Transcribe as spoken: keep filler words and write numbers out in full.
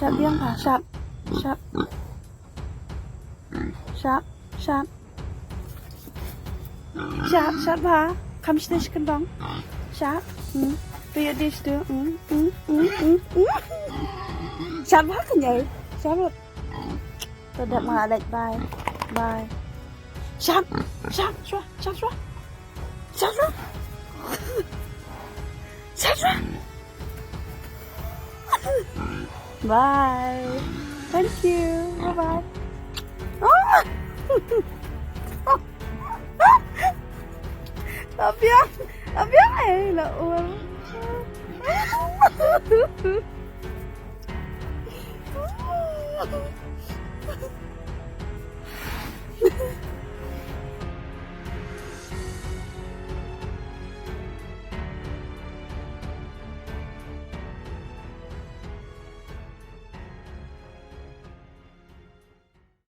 Shap biang bha, shap. Shap. Shap, shap. Shap, shap bha. Kham sdang shi kyndong. Shap. Hmm. Tu ïa dish tu. Hmm, hmm, hmm, hmm, hmm. Shap bha kane. Shap. To dep ma leit, bye. Bye. Shap, shap, shwa, shap, shwa. Shap, shwa. Shap, shwa. Bye. Thank you. Bye bye. Oh. Abiang, abiang eh la ur.